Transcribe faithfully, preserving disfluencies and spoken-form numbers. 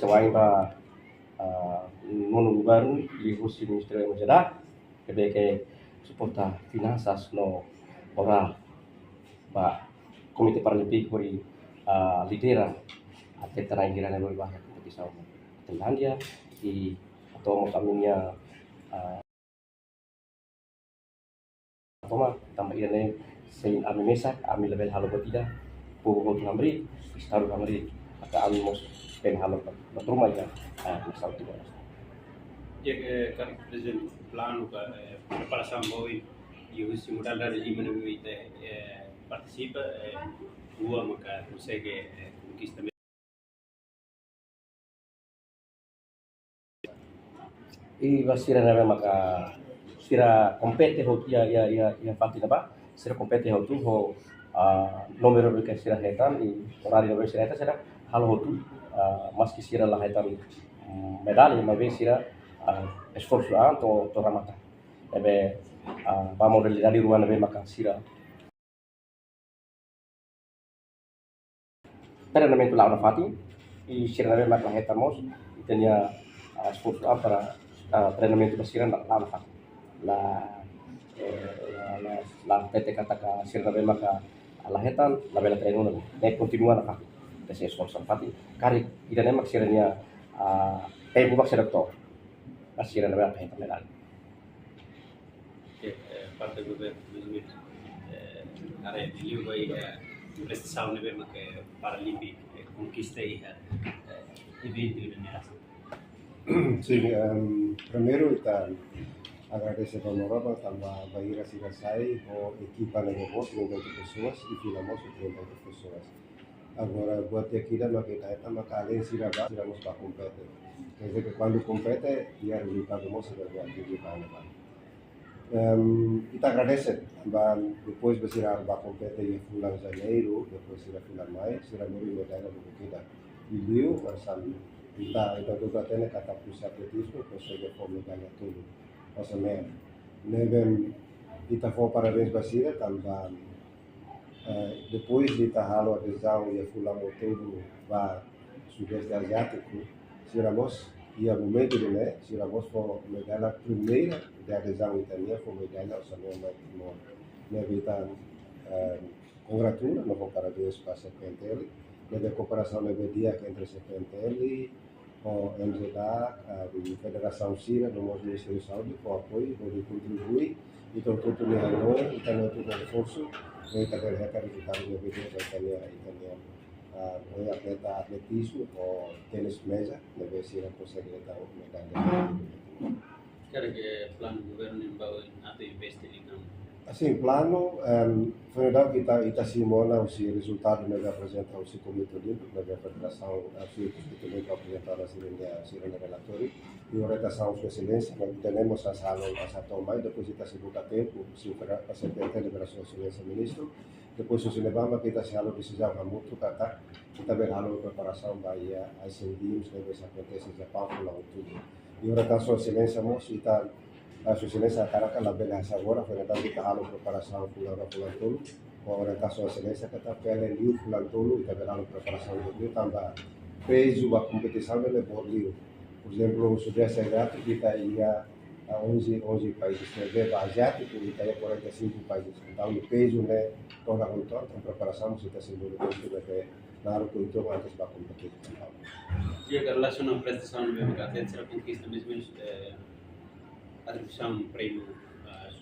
Wa'in ba, ah, nonu governu, liuhusi Ministériu M J D A, ne'ebé ke suporta finansas no moral ba Komité Paralímpiku hodi, ah, lidera atleta na'in hira ne'ebé ba iha kompetisaun Tailándia, i atu mós ami-nia, ah, tomak, tanba ida-ne'e se ami mesak, ami labele halo buat ida, povu hotu hamriik, estadu hamriik, atu ami mós bele halo ba, ba turma ida, ah, nasaun Timor. Ya, eh, karik prezidente, planu ka, eh, preparasaun ba oin, liuhusi modalidade lima ne'ebé ita, eh, partisipa, eh, rua maka konsege, eh, konkista. I ba sira ne'ebé maka sira kompete hotu iha, iha, iha, iha fatin ne'ebá, sira kompete hotu ho, ah, númeru ne'ebé ke sira hetan, i oráriu ne'ebé sira hetan, sira halo hotu, ah, maski sira la hetan, mm, medalla, maibé sira, ah, esforsu an to'o, to'o remata. Ne'ebé, ah, ba modalidade rua ne'ebé maka sira treinamentu la'o nafatin, i sira ne'ebé mak la hetan mós, ita-nia, ah, esforsu, ah, para, ah, treinamentu ba sira la'o nafatin. La, eh, la, la, la hatete katak sira ne'ebé maka la hetan, labele treinu, ne'e kontinua nafatin. Ita sei esforsu nafatin. Karik ida-ne'e mak sira-nia, ah, tempu mak sira to'o. Ba sira ne'ebé la hetan medalla. Oke, eh, parte governu, mais ou menus, eh, haree liu ba iha, eh, prestasaun ne'ebé maka Paralímpiku, eh, konkista iha, eh, eventu ida-ne'e. Sin, em, primeiru ita agradese ba Onoraba tanba bainhira sira sai ho ekipa ne'ebé boot, trinta e oito pessoas, i fila mós trinta e oito pessoas. Agora, buat ida ke ita hetan maka além sira ba, sira mós ba kompete. Quer dizer que kuandu kompete, iha rezultadu mós sira ba, sira ba, ba. Em, ita agradese ba, depois ba sira ba kompete iha fulan Janeiru, depois sira fulan Maiu, sira lori medalla ba ita. I liu, hanesan ita, ita hotu hatene katak husi atletizmu, konsege fó medalla tolu. Ou seja, ne'ebé ita fó parabéns ba sira, tanba eh, depois de ita halo adezaun iha fulan Outubru ba Sudeste Aziátiku, sira mós, iha momentu ida-ne'e, sira mós fó medalla primeira de adezaun ita-nian, fó medalla osan ne'e mai Timor. Ne'ebé ita, eh, kongratula, no fó parabéns ba C P N T L, ne'ebé kooperasaun ne'ebé di'ak entre C P N T L, ho M J D A, ah, federasaun sira, no mós Ministériu Saúde, ho apoiu, hodi kontribui, ita hotu-hotu nia hanoin, ita hotu-hotu nia esforsu, no ita bele hetan rezultadu ne'ebé di'ak ba ita-nia, ita-nia, ah, ohin atleta atletizmu, ho tenis meza, ne'ebé sira konsege hetan medalla. Karik planu governu ne'e ba oin atu investe liután? Sin, planu, em, foin daudauk ita, ita simu ona husi rezultadu ne'ebé aprezenta husi Komité Olímpiku, ne'ebé federasaun, eh, husi Komité Olímpiku aprezenta ona sira-nia, sira-nia relatóriu. I orientasaun Sua Exelénsia, ne'ebé tenemos a salon, a sa toma, i depois ita sei buka tempu, husi federa-, husi Sua Exelénsia Ministru, depois husi ne'ebá mak ita sei halo desizaun hamutuk katak ita bele halo preparasaun ba iha Asian Games ne'ebé sei akontese iha Japaun fulan Outubru. I orientasaun Sua Exelénsia mós ita, ah, Sua Exelénsia hakarak labele hasai agora, foin daudauk ita halo preparasaun fulan rua, fulan tolu. Ho orientasaun Sua Exelénsia katak bele liu fulan tolu ita bele halo preparasaun liu tanba pezu ba kompetisaun ne'e boot liu. Por ezemplu, Sudeste Aziátiku ita iha, ah, onze, onze países, ne'ebé ba Aziátiku ita iha quarenta e cinco países. Entaun, pezu ne'e todan uitoan, entaun preparasaun mós ita sei bele tenke naruk uitoan antes ba kompetisaun. Di'ak, relasiona prestasaun ne'ebé maka atleta sira konkista, mais ou menus, eh, atribuisaun prémiu